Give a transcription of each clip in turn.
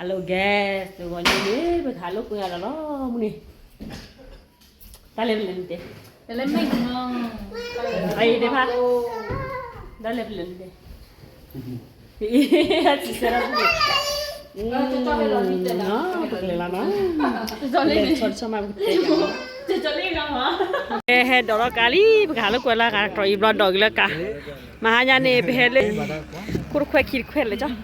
Hello guys, တဂီၤညါန့ၣ် ပကဟးလိာ်ကွဲအီၤဒီးလီၤ မုၢ်န့ၣ် တၢ်လဲၤပလဲၤန့ၣ်တဲ, အံၤဒဲဖး, တၢ်လဲၤပလဲၤန့ၣ်တဲ, အံၤ စံးဆၢဒၣ်ပူၤ, ပကလဲၤလီၤနီၤ, လဲၤဆီဆီမးပကတဲ, ဟဲဒိးထီၣ်ကါလံ ပကဟးလိာ်ကွဲလၢကါ တြီအံၤဘျီဒိးက့ၤလၢကါ, မဟါညါန့ၣ် ပဟဲလၢ ခိၣ်တခွဲးခံတခွဲးလဲၣ်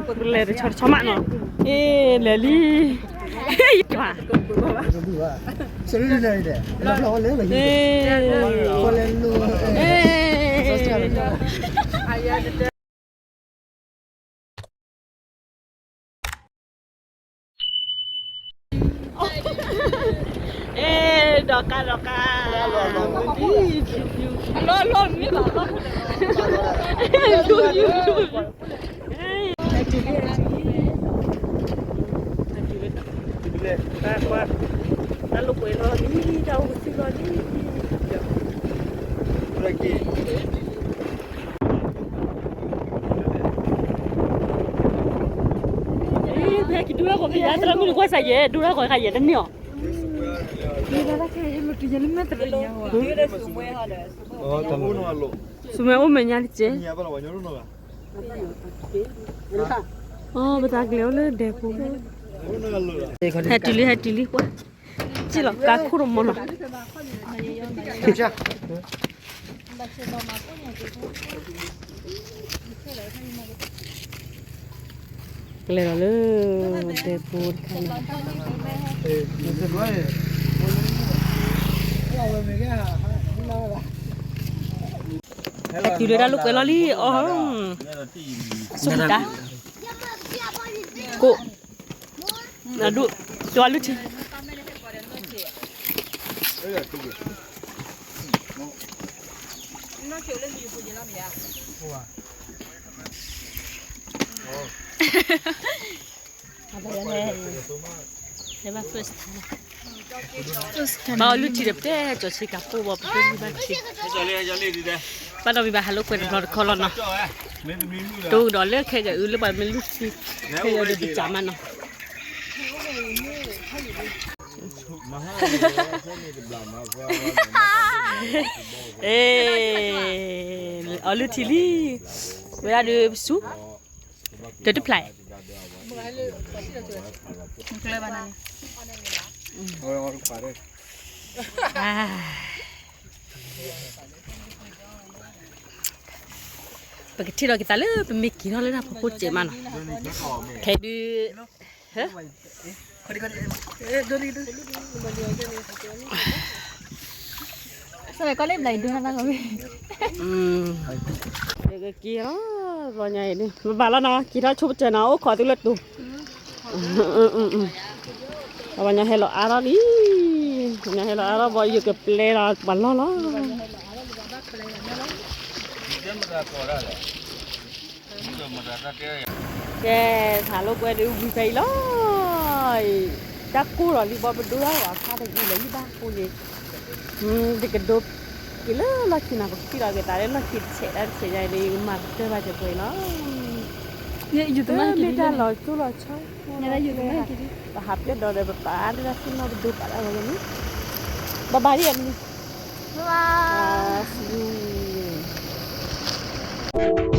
ကၠီ လဲၤတဆီတဆီမးနီၤ, အ့ လဲၤလံ, ယွၤ, အ့ ဒီးကါဒီးကါ, အလီၢ်လီၢ်မ့ၢ်ဘၣ်လီၢ်, တၢ်လိာ်ကွဲလီၤလံ တၢ်အိၣ်ကသံလီၤလံ, ဖဲကဒုးထီၣ်ကီၢ်ဖဲယါ သရၣ်မုၣ်နကွၢ်စၢ်ယဲၢ် ဒုးထီၣ်ကီၢ်ခါယဲၢ်တန့ၢ်အီၤ, စူမဲအိၣ်မဲာ်ညါတက့ၢ်, အီ ပတၢ်ကျဲၤအိၣ်လၢဒဲဖိ, ဟဲတုၤလံ ဟဲတုၤလံကွၢ်, စံၣ်လီၤကါခိၣ်တမီၤနီၤ ကလဲၤလီၤလၢ ဒဲဖိတခါန့ၣ်, ဟဲတုၤလၢတၢ်လိာ်ကွဲလီၤလံ အီ ဆိကတၢ်, ကိး, အဒူၣ်, ကၠီလုၢ်ထံ ဘၣ်အီလုၢ်ထံဒီး ပတဲကၠီဆ့ကၤပိၢ်ဘၣ် ပတဲမုၢ်ဘၣ်ထံ, ဘၣ်ဒီးမ့ၢ်ဘၣ်ဟးလိာ်ကွဲတဘျီတခီလီၤနီၤ, တိၢ်ဒီးလၢခဲကၤအုလၢပှၤမ့ၢ်လုၢ်ထံ, ခဲကၤဒီးပစးမးနီၤ အ့ အီလုၢ်ထံလံ, ဝဲဒၣ်ဒီးပစူၤ, တတဖျါ, ပကထံၣ်လီၤက့ၤသးလၢ ပမ့ၢ်က့ၤထီၣ်လၢတၢ်ဖီခိၣ်စဲးမးနီၤ, ခဲဒုး ကက့ၤလီၤ ဘျီညါအံၤန့ၣ် မ့ၢ်ဘၣ်လီၤနီၤ က့ၤထီၣ်ဆိပတဲနီၤ အိၣ်ခိးသုလၢတိၤ, ဘျီညါဟဲလီၤအါထီၣ်လံ, ဘျီညါဟဲလီၤအါထီၣ် ဘျီယကပျဲလီၤပှၤလီၢ်လီၤ. ကဲ ဟးလိာ်ကွဲဒီးဝံၤဖဲအံၤလီၤ, တၢ်ကိၢ်လီၤလံ ဘီပဒိၣ်တၢ်ဂီၤအခါတဂ့ၤလၢယဘၣ်ကိၢ်န့ၣ်, ယကဒိက့ၤလၢလီၢ်ခံနီၤ ပကထံၣ်လီၤက့ၤသးလၢလီၢ်ခံတဆဲးတၢ်တဆဲးညါအံၤန့ၣ် ယကမၤကတၢၢ်ဘၣ်က့ၤပှဲၤအံၤလီၤ. မ့ၢ်တၢ်လီၤကၠိလီၤဆီ ပဟးပျဲၢ်ဒီးဒီး ပပာ်အါဒၣ်သ့ၣ်နီၣ်ပဒိၣ်ပာ်လၢအဂီၢ်န့ၣ်, ဘၣ်ဘၣ်ဒ်အံၤန့ၣ်, ဘၣ်ဘၣ် see you.